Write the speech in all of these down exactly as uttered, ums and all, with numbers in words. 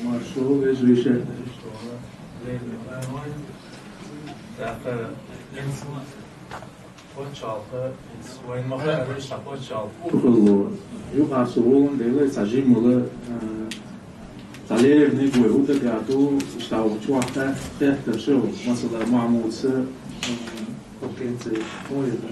Маршо, вежарий шаьрташ. ТӀаккха, паччахьалкхе, вайн ма хаъара, иштта паччахьалкхе урхалло. Юкъа со волан Дела, цхьа жимала, а, цхьа лерниг вай хӀу дагахь ду, иштта вай чохь хеттарш, масала, Махьмудца, а, Кокенца, ой, да?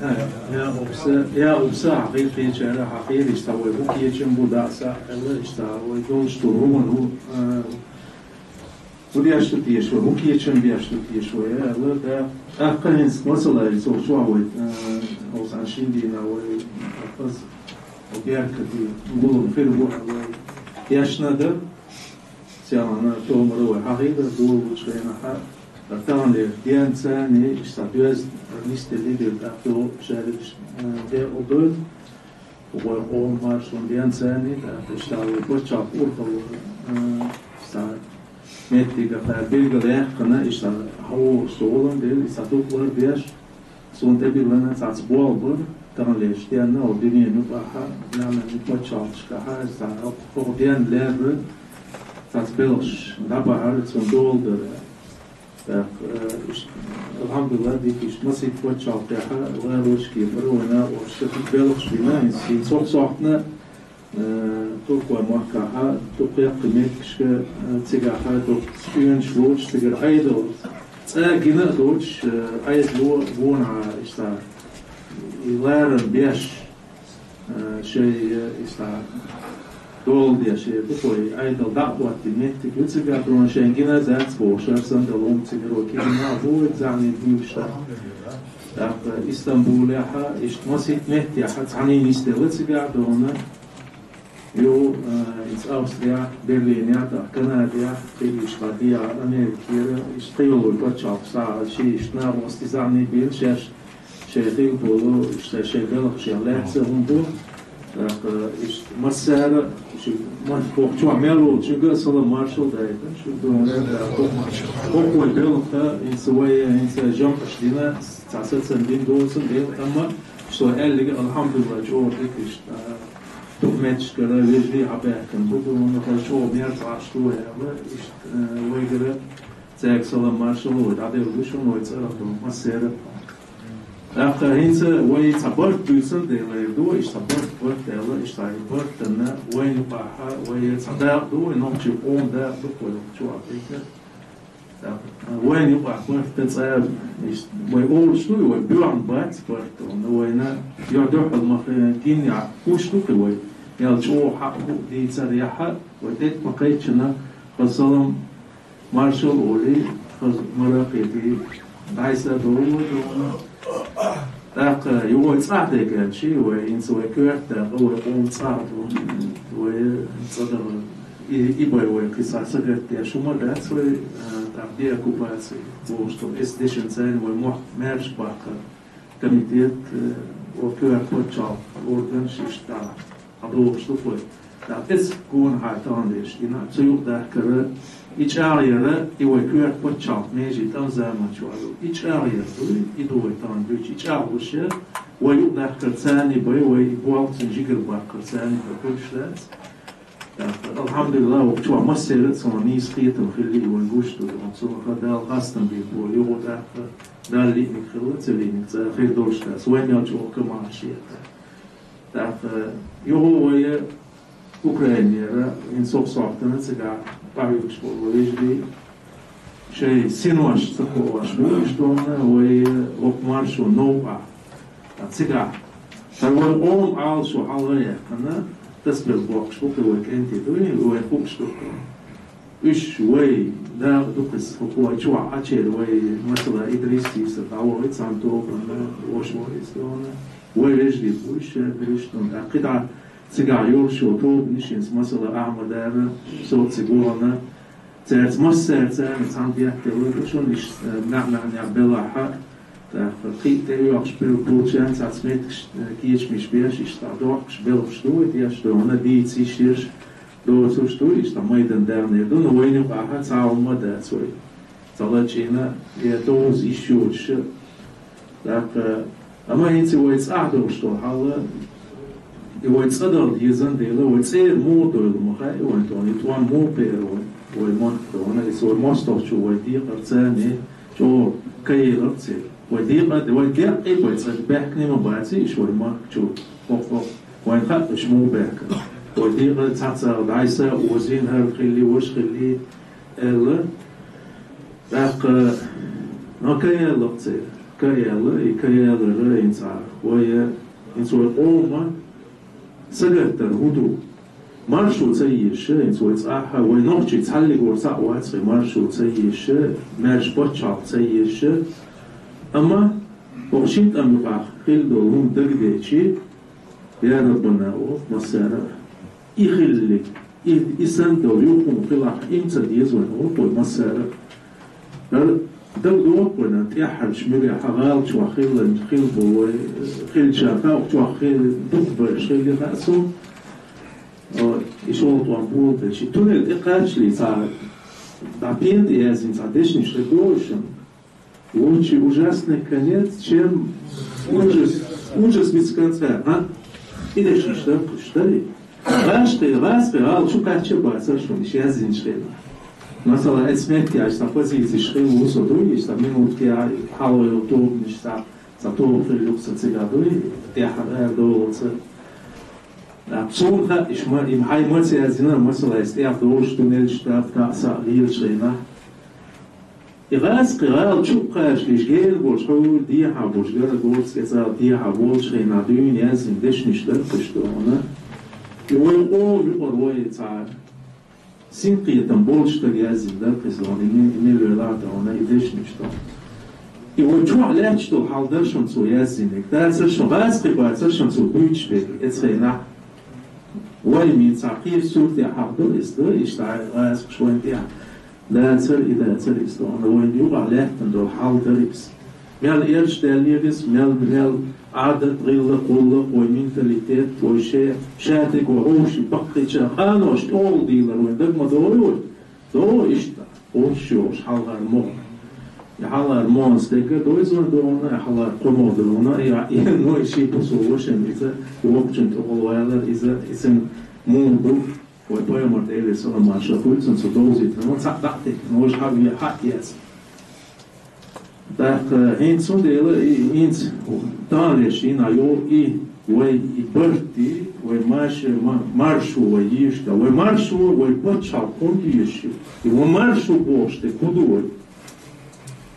А, Якъубца, Якъубца хьахийра, кхечара хьахийра, иштта вай хӀу кечам бу дӀа а схьа аьлла, иштта вай долуш ду хӀуманаш, а, хӀу деш ду теша вай, хӀу кечам беш ду теша вай, аьлла, да. ТӀаккха хӀинца, масала, цо чохь вай, а, оцу шин дийнахь вай, а, беркате гулам хир бу аьлла, вай дешна дар. Селхана томара вай хьахийра, долучу хенахь, таханлера денца а, иштта доьзна нисделла дира, тӀаккха шаьригаш, а, декъала доьду. Вайн къоман маршонан денца а, тӀаккха иштта вай паччахьалкхе урхалла, а, цхьа меттигах билгалъяьккхина, иштта хьавогӀуш со волан Дела, иза дукха лардеш. Суна тӀебиллина цхьацца болх бара, таханлерчу денна, хӀокху дуьненан юкъахь, нанна пачхьалкхашкахь, цхьа хӀокху денна лерра, цхьацца белхаш дӀабахьара, цунна дола дара. ТӀаккха, э, иштта, алхьамдулиллахӀ, дика иштта масийтта пачхьалкхехь, ларочки бара вайна, оцу белхаш бина, хӀинца, хӀинца хӀокху сохьтана, Э, Туркойн махкахь, дукха яккхий меттигашка, э, цигахь, дукха цӀенош лоцуш, цигара Ӏедал цӀа гина а доцуш, э, Ӏедало гонахьа иштта, и ларам беш, э, шайн, э, иштта, дола деш, э, дукха и Ӏедал дӀа а хӀоттийна меттиг ю цигахь, тхуна шайн гина а дац бохуш, ара санна долу хӀума цигара кхин гина а бу, вай цхьаьний буьйцуш. ТӀаккха Истамбулехь, иштта масийтта меттехь, цхьаьний нисделла цигахь, тхуна Ю, э, иза Австрияхь, Берлинехь, тӀаккха Канадехь, кхидӀа иштта дӀа Америкера, иштта кхийолу пачхьалкхаш схьа, ши иштта накъостий зӀене бийла, шаьш шайн хилла болу, иштта шайн белхашех лаьцна хӀума бу. ТӀаккха иштта массара, шу, ма-, хӀокху чохь мел волчуьнга а салам маршалла дайта, шу, хӀокху вай белхах, хӀинца вай, хӀинца жамӀаш дина, цхьа сацам бина доцург дела, амма со аьлларг, алхьамдулиллахӀ, чӀогӀа дика иштта. Дукха меттигашкара вежарий хьабаьхкина бу, тхуна хаза чӀогӀа мерза Ӏаш ду вай аьлла, иштта, э, вайгара цаьрга салам маршалла вай дӀаделла ду шуна, вай цӀарах долу массеран а. ТӀаккха хӀинца вай цхьа барт буьйцур дела ду, иштта цхьа барт, барт аьлла, иштта и бартана вайна юкъахь, вай цхьа дакъа ду, вай нохчийн къоман дакъа ду, вай чохь хилла. Вайна юкъахь барт дан цӀа, иштта, вай олуш ду, вай боьхна бац барт, вайна, йо, дуьхьал ма-, гиннехь гуш ду кхин вай, мел чӀогӀа хьакъ бу дийцарехь, вай тӀе а ма кхайччина, хаза салам маршалла олий, хаза мара а кхетий, дӀасадолу вай дона. ТӀаккха, ю, вай цӀахь дерг аьлча, вай хӀинца вай коьрта дакъа, вай къоман цӀахь ду, вай цӀа даха. И, и бай вай кхин схьа сагатдеш хӀума дац вай, а, тӀаккха деоккупаци бохуш долу. Эс дешан цайна вай мохк маьрша баккхар комитет, а, вай коьрта пачхьалкх органаш иштта дӀа дохуш ду вай. ТӀаккха эс гонахьа тахана деш, и нах цу юкъа дахкара, и чӀагӀъяра, и вай коьрта пачхьалкх меже тӀам заман чохь ю. И чӀагӀъяр ду, и ду вай тахана дуьйцу, и чӀагӀлуш яр, вай юкъа дахкар царний бай, вай и болх цуьнан жигара баккхар царний бай, хуьлуш дац. ТӀаккха, алхьамдулиллахӀ, вокху чохь массеран а цунах нийса кхетам хилла, и вайн гуш ду, цунах Дала хастам бийр бу, юха тӀаккха Дала лиъниг хилла, ца лиъниг цкъа хир долуш дац, вай мел чӀогӀа комаьрша яра. ТӀаккха, юха вай Украинера, хӀинца хӀокху сохьтана цигахь къахьоьгуш болу вежарий, шайн синош ца кхоош бу, иштта вай хӀокху маршонан новкъахь. Ткъа цигахь, хӀара вай къоман Ӏалашо хьалха яьккхина, тасбелла боккхуш бу кхин вай кӀентий дуй, вай хууш ду кхин. Уьш вай дакъа ду кхин, хӀокху вай чохь Ӏачеран вай, масала, Идрис Сийсар дӀавахийта цхьана тобанна, ваша вахийта дона. Вай вежарий бу уьш, Кришна, тӀаккха кхидӀа цигахь йолуш йолу тобанаш, хӀинца, масала, Ахьмадара, Соци Гугана, цаьрца массаьрца а цхьаьна бетталла ду шуна, иштта, э, маьӀ-маьӀнехь белахь, тӀаккха кхин а тӀеоьхуш берг болчарна цхьацца меттигаш, э, кечамаш беш, иштта дохкуш белхаш ду вай деш, дона дийца йиш йерш доцурш ду, иштта майдан даьхнера ду, но вайна юкъахь цхьа а хӀума дац вай. Ца лачкъийна, я доза йиш йоцуш, тӀаккха, амма хӀинца вай цӀахь долуш долу хьал, И вай цӀа дала дезан дела, вай цӀера муха дойла ма хаьа вайна тӀона, и тӀом муха беара вай, вай мотт тӀона, иза вай мостагӀчо вай декъарца царна чӀогӀа кхеелар церан. Вай декъа, вай декъий бай цӀа баьхкина ма баций, иштта вай махкачо, хо-хо, вайна хаьа, уж муха баьхкар. Вай декъа цхьацца дӀайса, озийна хӀара хилли, ваша хилли, аьлла. ТӀаккха, но кхеелар церан, кхеелар, и кхеелар, хӀинца вай, хӀинца вай къома сагатдар хӀу ду? Маршо ца езаш, хӀинца вай цӀахь, вай нохчий цхьаллигора цхьаъ вац вай маршо ца езаш, маьрша паччахьалкхе ца езаш. Амма оха шин тӀам юкъахь хилла долу хӀума дагадеъча, я Раббана, оха массара а, и хилли, и, и санна долу юххе хилахь, и ма ца деза вайна, оха вай массара а. ХӀара дагадогӀу вайна, тӀаьххьарчу муьрехь гӀала чохь хилла, хилла бу вай, хилча, тӀаккха чохь хи-, дукхахберш хилла хаьа суна. О, и шолгӀа тӀом болабелча, и туннель тӀекхаччале цхьа, дӀа пен тӀе яздина цхьа дешнаш дагадогӀу шуна? Очень ужасный конец, чем ужас, ужас без конца, а? И дешнаш дара кхуьш, дарий? ГӀазкхи, гӀазкхи, гӀала чу кхачча а бацара шуна, иштта яздинчу хенахь. Масала, эцмет яьлча, цхьа позицеш хилла ву со дуй, иштта минутка яьлча, хьалха йолу тобанаш цхьа, цхьа тоба хилла юкъа сан цигахь дуй, тӀаьххьара арадовлалца. Суна хаьа, иштта ма, и хьайн маца яздина, масала, иза тӀех долуш туннель штаб, кхаа схьа лелачу хенахь. И гӀазкхи гӀала чу а кхаччале, гена болуш хьуьлла дехьа болуш, гара горца кӀезал дехьа болчу хенахь дуьйна яздина дешнаш дара кхуьш тӀона. И вай къоман юкъара вай цхьа синкхетам болчу стага яздина дара кхуьш тӀона, и ми-, мила велахь тӀона, и дешнаш тӀона. И вай чохь лаьтташ долу хьал дара шуна цо яздинарг. Дацара шуна, гӀазкхи бацара шуна цо буьйцуш берг, эцу хенахь. Вай мин цхьа кхечу суртехь хьахдо иза, ду, иштта гӀазкхаша вайна тӀехь. Дацара и, дацара иза тӀона, вайна юкъахь лаьттина долу хьал дара иза. Мел эрча даьллера иза, мел, мел Ӏадат, гӀиллакх, гӀуллакх, вай менталитет, вай шен, шатайга вай хьовший баккхийчара къаноша тӀехула дийлар вайна дага ма догӀий вай? ДогӀу иштта, уьш йолуш хьалхара мохк. И хьалхара мохк стегга дойзор догӀу, и хьалхара кхо мохк догӀу, и, и, ну, и ши пусо ваша иза, воккхачун тӀехула валар иза, иза муха ду? Вай пайхамар Делера салам-маршалла хуьлда цунна, цо довзийтина, ну, цхьаъ дӀа а теттина, вайша хьан ве хьаъ еза. ТӀаккха хӀинца цундела и, хӀинца таханлерчу дийнахь йогӀу и, вай и барт, и вай марш-, ма-, маршо вай езаш ду, вай маршо, вай пачхьалкх хӀунда езаш ю? И вай маршо бохуш дерг хӀун ду вай?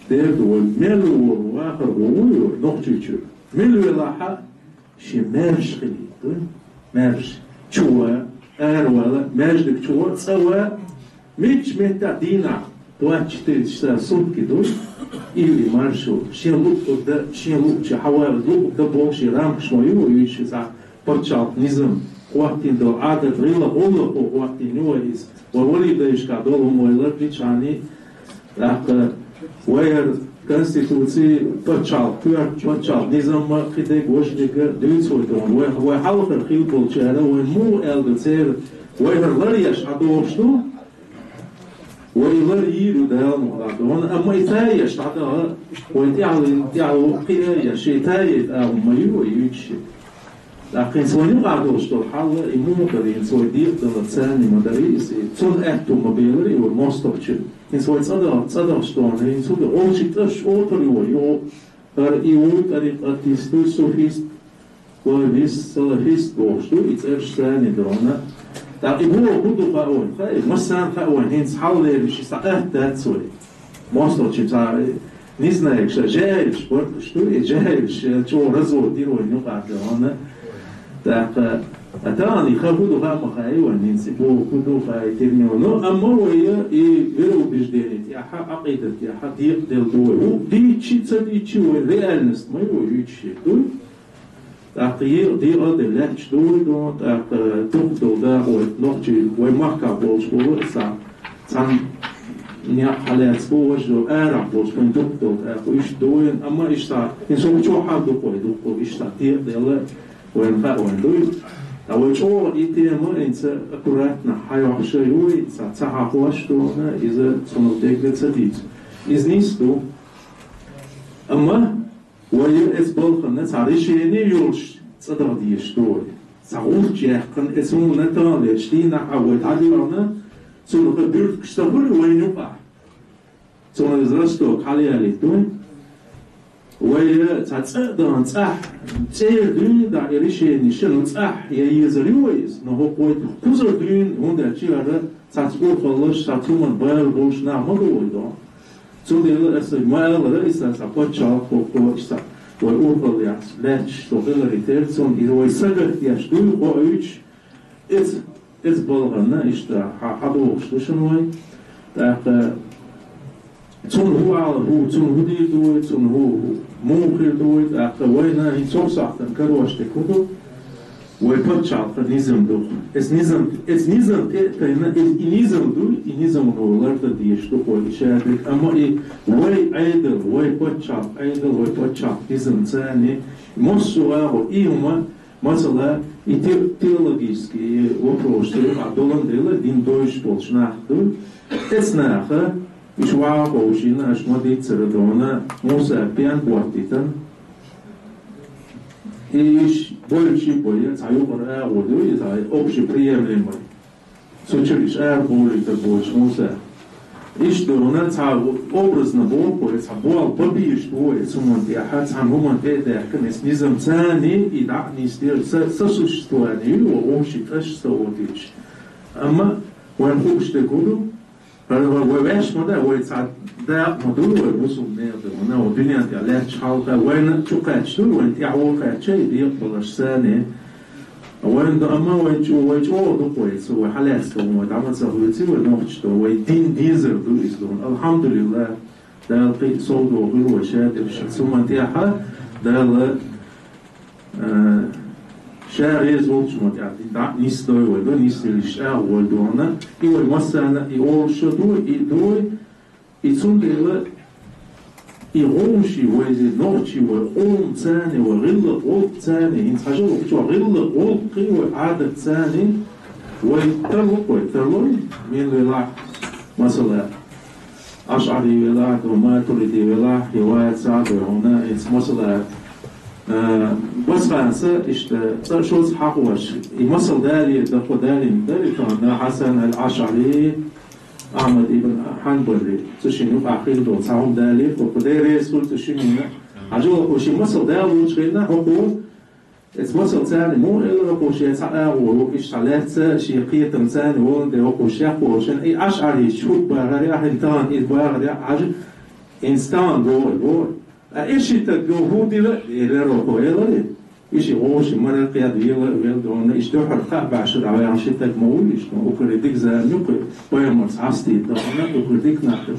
Дера ду вай, мел ву вахар ву ву вай Нохчийчуьра? Мила велахь а, шен маьрша хилийта ду, маьрша. Чу ван, аравала, маьждиг чу ван, цӀа ван, мичча меттехь дийнахь, двадцать четыре часа в сутки ду, и маршо, шен луъург дан, шен луъучу хьавар луъург дан боху шен рамкаш ма ю, юьйцуш иза пачхьалкх низам, хӀоттийна долу Ӏадат, гӀиллакх, гӀуллакхо хӀоттийна ю вай иза. Вай валидайшка долу хӀума вай лардичхьана, тӀаккха вай хӀара конституци, пачхьалкх, коьрта пачхьалкх, низам а, кхидерг, ваша дерг а дуьйцу вай тӀона. Вай, вай хьалхара хилла болчара вайна муха аьлла ду церан, вай хӀара ларъеш хьадогӀуш ду, вай и лар йийр ю Дала мукъ лахь тӀона, амма и таеш дӀадаха, вай тӀаьхьаллин тӀаьхьало кхиа а еш, и таеш агӀо ма ю вай юьйцуш. ТӀаккха хӀинца вайн юкъахь долуш долу хьал, и муха дара, хӀинца вай декъадалар царна ма дарий иза, и цунна аьтту ма беларий вай мостагӀчуьра. ХӀинца вай цӀа даха, цӀа дахча тӀона, хӀинца хӀун ду, олучу тӀаш отар ю вай, йо, хӀара и вуй тӀарикъатист, вуй суфист, ваххабист, салафист бохуш ду, и цӀераш царна дона. ТӀаккха и боху хӀун ду хаьа вайна, хаьий, массарна хаьа вайна, хӀинца хьаллераш и схьаатта дац вай. МостагӀчуьнца, не знаю, ша жаьхьилаш барт ду, и жаьхьилаш, э, чӀогӀа развод дира вайна юкъахь тӀе вахана. ТӀаккха, а тахана и ха хӀун ду хаьа ма хаьий вайна, хӀинца и боху хӀун ду хаьий термин. Ну, амма вай и вероубеждение тӀехь, Ӏакъидат тӀехь декъаделла ду вай. ХӀун дийцчи, ца дийцчи вай реальность ма ю вай юьйцуш ду. ТӀаккха е-, декъал де лаьтташ ду вай, ду, тӀаккха дукха долу дакъа вай нохчий, вай махкахь болчу болу, цхьа, цхьана некъ хьалаьцна бу, важа арахь болчу вайн дукха долу тӀаккха уьш ду вайн, амма иштта, и сов чохь хьал ду вай дукха, иштта декъаделла вайн хаьа вайн дуй. Ткъа вай чӀогӀа и тема, хӀинца аккуратно хьайохьуш ю вай, цхьа ца хьахош ду вайна, иза цунах дегга ца дийцу. Иза нийса ду. Амма вай эцу балхана цхьа решение йолуш цӀа даха дезаш ду вай. Цхьа гӀулч яьккхина, э, цунна тӀалеча дийнахьа вай дӀадоьгӀна, цунах буьртигаш ца хуьлу вайна юкъахь. Цунах из Ростовга хьалаялийта вай. Вай цхьа цӀа а дан цӀахь, цӀера дуьйна дӀа и решени шина цӀахь я езар ю вай иза, но хӀокху вай кхузара дуьйна, хӀунда аьлча хӀара цхьацца урхаллаш, цхьацца хӀуманна бала болуш нах ма ду вай доху. Цундела аса ма-аллара, иза цхьа пачхьалкх хӀокхо, иза цхьа вай урхалла яц, лаьтташ со хиларе терра, цунна иза вай сагатдеш дуй, хоуьйтуш, иза, иза балхана, иштта, хьа-, хьадогӀуш ду шуна вай. ТӀаккха цунна хӀун ала, хӀун, цунна хӀун дийр ду вай, цунна хӀун, муха хир ду вай, тӀаккха вайна хӀинца цхьа сахьтана карош дерг хӀун ду? Вай пачхьалкхан низам ду. Эс низам, эс низам тӀе а тайна, эс и низам ду, и низам вай лардан дезаш ду, вай и шадерг. Амма и вай Ӏедал, вай пачхьалкх Ӏедал, вай пачхьалкх низам царни, массо а гӀо, и хӀума, масала, и те-, теологический вопрос, а долан дела, дин дойуш болчу нах ду. Эс наха, Уьш ваха ховшийна аша ма-дийццара дона, Муса пен боттийтан. И иш бойчи бой, цхьа юкъара агӀо ду, и цхьа общеприемлемый. Цу чуьра иш арабовлуьйтур боцу Муса. Иш дона цхьа образно боху, цхьа болх бан безаш бу вай, цу хӀуманна тӀехь, цхьана хӀуманна тӀе а даьхкина, эс низам царни, и дӀа а нисдеш, са-, сосуществование ю, вовши тӀаш са вотийча. Амма вайн хууш дерг хӀун ду? Вай, вай, вай ваьш ма ду, вай цхьа дакъа ма ду, вай бусулба нехан ду. Вана вай дуьнен тӀехь лаьтташ хьалха, вайна чу кхаьчна ду, вайна тӀаьхьо кхаьчча, и декъа балаш санна. Вайна ду, амма вайн чӀо-, вай чӀогӀа ду-кх вай, цу вай хьалаьцна ду, вай дӀа ма ца хуьйций, вай нохчаш ду, вай дин дезар ду иза ду. Алхьамдулиллах, Дала кхин а сов дохийла вай шадерш. Цу хӀуманна тӀехь Дала Э, ша реза волчу ма тӀехь дӀа а нисдой вай, ду нисделлаш чӀагӀо вай дона. И вай массарна и олуш ду, и ду, и цундела и гӀовши вай, нохчи вай, къоман царни вай, гӀиллакх гӀуллакх царни, хӀинца хьажа вай, чу гӀиллакх гӀуллакхий вай, Ӏадат царни, вай тарло вай, тарло, мел велахь, масала. Ашъари велахь, ду матуриди велахь, я вац а ду хьуна, иза масала, э, басханца, иштта, цӀа шозза хьахош, и масал далийра, дакъо далийна дара, и тахана Хьасан аль-Ашъари, Ахьмад ибн Хьанбали, цу шина юкъахь хилла долу, цхьа хӀума далийра, хӀокху дерриг а сурт цу шинна. Хьажа хӀокху ши масал далочу хенахь, хӀокху Эцу масал царна муха элира, хӀокху шен цхьа агӀо ву, иштта лаьцна шен кхетам царна волан де, хӀокху шех волчун, и ашъарийчу хӀух бахарехь, ахьа тахана иза бахарехь, хьажа, хӀинца тахана боху, боху. Ткъа и ши таг хӀун дира, элира хӀокхо элира. И ши гӀовши мара кхеда вела, вела дона, иштта дуьххьара кхаъ баьшша дӀаваьлла ши таг ма ву, иштта, укхаре дика зама ю кху, пайхамарца хьастийта тахана, укхаре дика нах ду.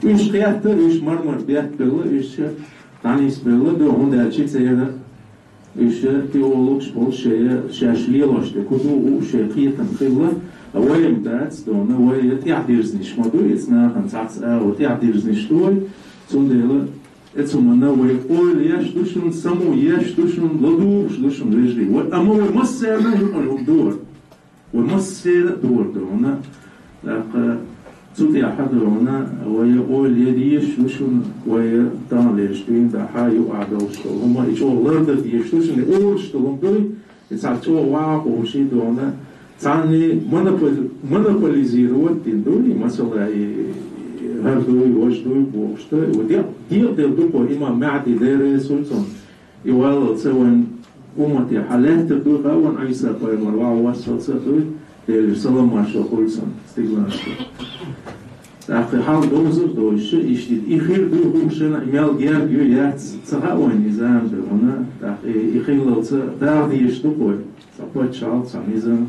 Уьш кхетта, уьш мар-мар беттабелла, уьш дӀанисбелла ду, хӀунда аьлча церан Уьш теологаш болу шайн, шаьш лелош дерг хӀун ду, у шайн кхетам хилла, а вай-м дац дона, вай тӀаьхьадирзинаш ма ду, эцу нахана цхьацца агӀо тӀаьхьадирзинаш ду вай, цундела эцу хӀуманна вай ойла еш ду шуна, само еш ду шуна, ладугӀуш ду шуна, вежарий. Вай, амма вай массарна а юкъара хӀума ду вай. Вай массеран а дора ду хьуна, тӀаккха цу тӀехь а ду хьуна, вай ойла ян дезаш ду шуна, вай таханлерчу дуьйна тӀехь а юкъахь долуш долу хӀума, и чӀогӀа лардан дезаш ду шуна, и олуш долу хӀума дуй, и цхьа чӀогӀа ваха хууш ду хьуна, царна монополи-, монополизировать дина дуй, масала, и, и хӀара дуй, важа дуй бохуш ду, вай декъ-, декъаделла ду кху имам Маьхьди, Дела реза хуьлда цунна. И валлалц вайн умматехь лаьттар ду хаьа вайн Ӏийса пайхамар ваха вассалца а дуй, Делера салам маршо хуьлда цунна, стигланаш ду. ТӀаккха хьал довзар а доцуш, иштта и хир дуй хӀума шена, и мел герга ю, яц, ца хаьа вайн и зама ду хьуна, тӀаккха и, и хиллалца дагӀа дезаш ду кху вай, цхьа пачхьалкх, цхьа низам.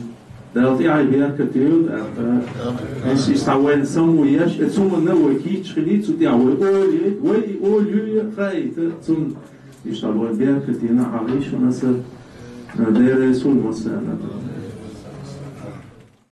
Дала тӀаьхье беркат йойла, тӀаккха, иза, иза цхьа вайна само еш, эцу хӀуманна вай кийча хилий, цу тӀехь вай ойла яйта, вай и ойла юй а хаийта, цунна Иштта вай беркат йина хьалийша шуна аса, Дела реза хуьлда массарна.